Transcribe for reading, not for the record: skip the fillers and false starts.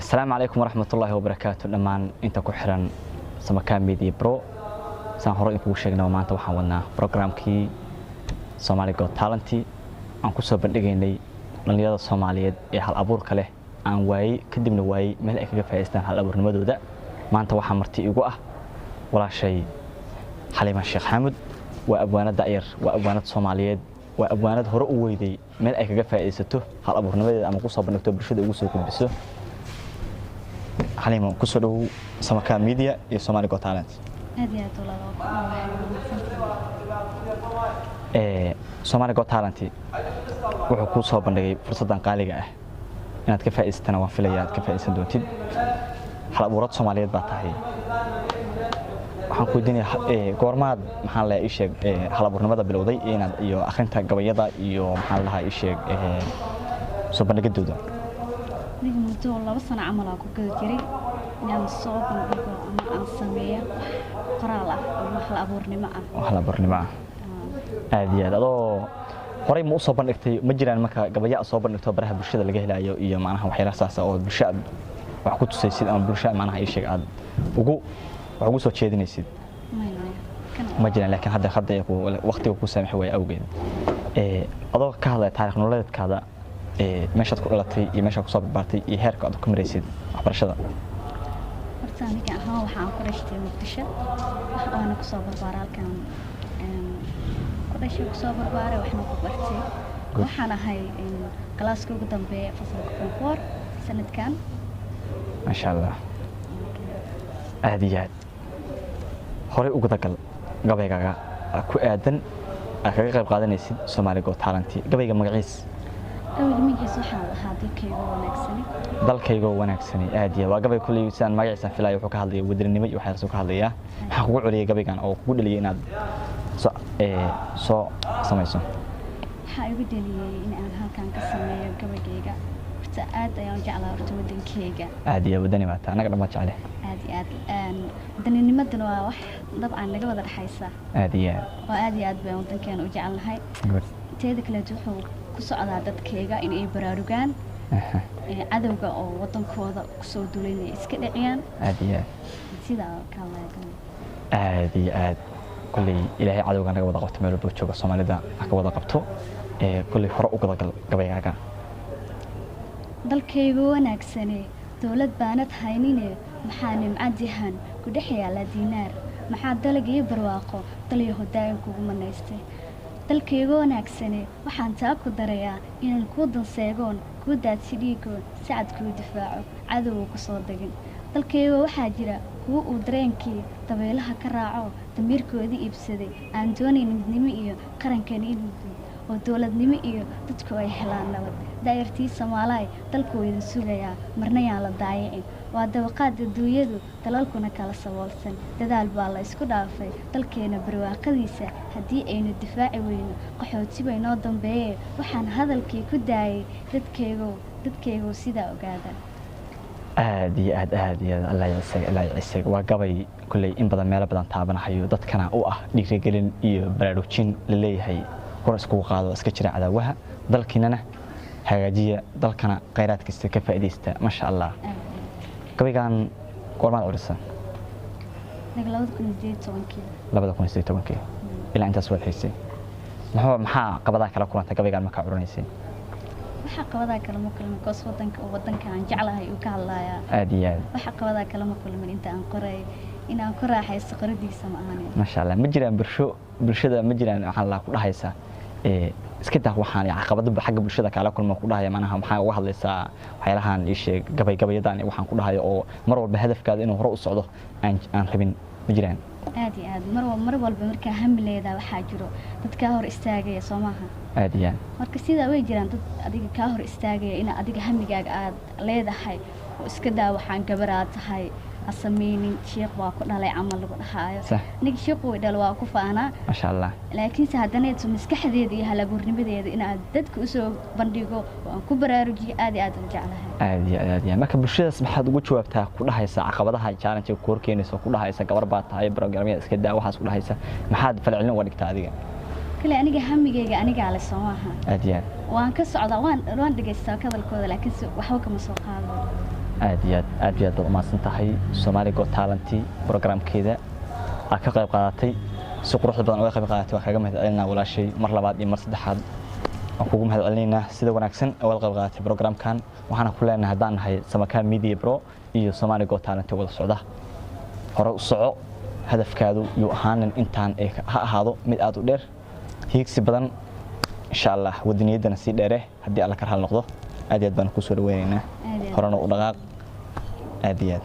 Asalaamu calaykum waraxmatullaahi wabarakaatu dhammaan inta ku xiran Samakaa Media Pro. Saan hore idinkugu sheegnay, maanta waxaan wadnaa programkii Somali Got Talent aan ku soo bandhigaynay dhalinyarada Soomaaliyeed ee hal abuurka leh aan waayey, kadibna waayey meel ay kaga faa'iideystaan hal abuurnimadooda. Maanta waxaa marti igu ah walaashay Xaliima Sheekh Xaamud. Waa abwaanad da'yar, waa abwaanad Soomaaliyeed, waa abwaanad hore u weyday meel ay kaga faa'iideysato hal abuurnimadeeda ama ku soo bandhigto, bulshada ugu soo gudbiso. Xaliima, ku soo dhowow Samakaa Media iyo Somali Got Talent. Aad iyo aad walaal, waa ku dhowahay, waa mahadsantahay. Somali Got Talent wuxuu kuu soo bandhigay fursaddan qaaliga ah, inaad ka faa'iidaysatana waan filayaa aad ka faa'iidaysan doontid. Hal abuurad Soomaaliyeed baa tahay. Waxaan ku weydiinayaa, goormaad, maxaan lahaa, ii sheeg, hal abuurnimada bilowday inaad iyo akhrinta gabayada iyo, maxaan lahaa, ii sheeg, soo bandhigadooda? Aniga muddo 2 sano camal aan ku guda jiray inaan soo bandhigo ama aan sameeyo wax qoraal ah ama hal abuurnimo ah. Hal abuurnimo ah, aad iyo aad. Adoo horey ma u soo bandhigtay? Ma jiraan marka gabayo aad soo bandhigto baraha bulshada laga helayo iyo macnaha waxyaalaha saas ah oo bulsho aad wax ku tusaysid ama bulsho, macnaha ii sheeg, aad ugu wax ugu soo jeedinaysid? Maya, kan. Ma jiraan, laakiin hadda waqtiga ku saamaxi waaya awgeed. Adoo ka hadlaya taariikh nololeedkaada, meeshaad ku dhalatay iyo meeshaad kusoo barbaartay iyo heerka aad ku maraysid waxbarashada. Horta aniga ahaan waxaan ku dhashtay Muqdisho, waana kusoo barbaaray halkan. Ku dhashay, kusoo barbaaray, waxna ku bartay. Waxaan ahay galaaska ugu dambeeya fasalka form four sanadkan. Maasha Allah, aad iyo aad. Horey u gudagal gabaygaaga ku aadan aad kaga qayb qaadanaysid Somali Got Talent. Gabayga magaciis? Gabayga magaciisa waxaa lahaa Dalkayga Wanaagsani. Dalkaygoo Wanaagsani, aad iyo. Waa gabay kulley sidaan magaciisa filayo wuxuu ka hadlaya wadaninimo iyo waxyaalahaas ka hadlayaa. Maxaa kugu celiyay gabaygan oo kugu dhaliyay inaad soo samayso? Waxaa igu dhaliyey in aan halkan ka sameeyo gabaygayga, horta aad ayaan u jeclaa horta wadankeyga. Aad iyo, wadani baa taa, annaga dhan baa jecle. Aad iyo aad. Wadaninnimadana waa wax dabcan naga wada dhexaysa. Aad iyo aad. Oo aad iyo aad baan wadankeena u jecelnahay. Teeda kaleeto, wuxuu ku socdaa dadkayga in ay baraarugaan, cadowga oo wadankooda kusoo duulay inay iska dhiciyaan. Aad iyo aad. Sidaa ka hadlaya. Aad iyo aad. Kulley Ilaahay cadowga naga wada qabto, meel walba jooga Soomaalida ha ka wada qabto. Kulley hore u gudagal gabaygaaga. Dalkaygu wanaagsane, dowlad baanad haynine, maxaa nimcadihan ku dhex yaala diinaar? Maxaa dalag iyo barwaaqo dalyaho daa'im kugu manaystay? Dalkaygu wanaagsane, waxaan taa ku darayaa inaan kuu danseegoon, kuu daadsi dhiigoon, sacad kuu difaaco, cadowga ku soo degin. Dalkayga waxaa jira kuwo uu dareenkii dabeelaha ka raaco, damiirkoodii iibsaday, aan doonayn midnimo iyo qarankani inuu dumo oo dowladnimo iyo dadku ay helaan nabad. Daayartii Soomaalaay, dalku waa idin sugayaa, marna yaan la daayicin. Waa dabaqaad adduunyadu, dalalkuna kala saboolsan, dadaal baa la isku dhaafay. Dalkeena barwaaqadiisa haddii aynu difaaci weyno, qaxooti bay noo dambeeye. Waxaan hadalkii ku daayay, dadkaygow, dadkaygow, sidaa ogaada. Aad iyo aad, aad iyo aad. Allah yacisag, Allah yacisag. Waa gabay kulley in badan meelo badan taabanahayo, dadkana u ah dhiirigelin iyo baraarujin la leeyahay kor iskugu qaado, iska jira cadaawaha, dalkiinana hagaajiya, dalkana khayraadkiisa ka faa'iidaysta. Maasha Allah. Gabaygan goormaad curisa? Aniga 2018-kii. 2018-kii. Ilaa intaas waad haysay. Maxaa qabadaa kala kulantay gabaygan markaa curinaysay? Waxa qabadaa kalama kulmin, koos wadanka oo wadanka aan jeclahay uu ka hadlayaa. Aad iyo aad. Waxa qabadaa kalama kulmin inta aan qoray, inaan ku raaxaysto qoradiisa ma ahanin. Maasha Allah. Ma jiraan bulshada, ma jiraan, waxaan laa ku dhahaysaa, iska daa waxaan caqabado xagga bulshada kaala kulma, ku dhahaya macnaha maxaa uga hadlaysaa waxyaalahan, ii sheeg, gabay gabayadan waxaan ku dhahayo, oo mar walba hadafkaada inuu hore u socdo aan rabin, ma jiraan? Aad iyo aad. Mar walba markaa hami leedaa, waxaa jiro dad kaa hor istaagaya, soo maaha? Aad iyo aad. Marka sidaa way jiraan dad adiga kaa hor istaagaya ina adiga hamigaaga aad leedahay oo iska daa waxaan, gabaraad tahay, ha sameynin, sheekh waa ku dhalay camal lagu dhahaayo. Aniga sheekhu way dhalo, waa ku faanaa. Maasha Allah. Laakiinse haddana maskaxdeeda iyo halabuurnimadeeda inaad dadka usoo bandhigo oo aan ku baraarujiyo, aad iyo aad u jeclahay. Aad iyo aad, aad iyo aad. Marka bulshadaas maxaad ugu jawaabtaa ku dhahaysa caqabadaha challenge ku horkeenaysa, ku dhahaysa gabar baa tahay, programyada iska daa, waxaas ku dhahaysa, maxaad falcelin uga dhigtaa adiga? Kale aniga hamigeyga anigaa le, soo maaha? Aad iyo aad. Waan ka socdaa, waan dhegaystaa hadalkooda, laakiinse waxba kama soo qaado. Aad iyo aad, aad iyo aad baad umahadsan tahay. Somali Got Talent programkeeda aad ka qayb qaadatay, si quruxda badan uga qayb qaadatay, waan kaga mahad celinaa walaashay. Mar labaad iyo mar saddexaad waan kugu mahad celinaynaa sida wanaagsan uga qayb qaadatay programkan. Waxaana ku leenahay, haddaan nahay Samakaab Media Pro iyo Somali Got Talent wada socda, hore u soco. Hadafkaadu yuu ahaanin intaan ee ha ahaado mid aad u dheer, hiigsi badan insha Allah, wadaniyaddana sii dheere haddii Alla ka raali noqdo. Aad iyo aad baan kusoo dhaweynaynaa. Aad iyo aad. Horena u dhaqaaq, aad iyo aad.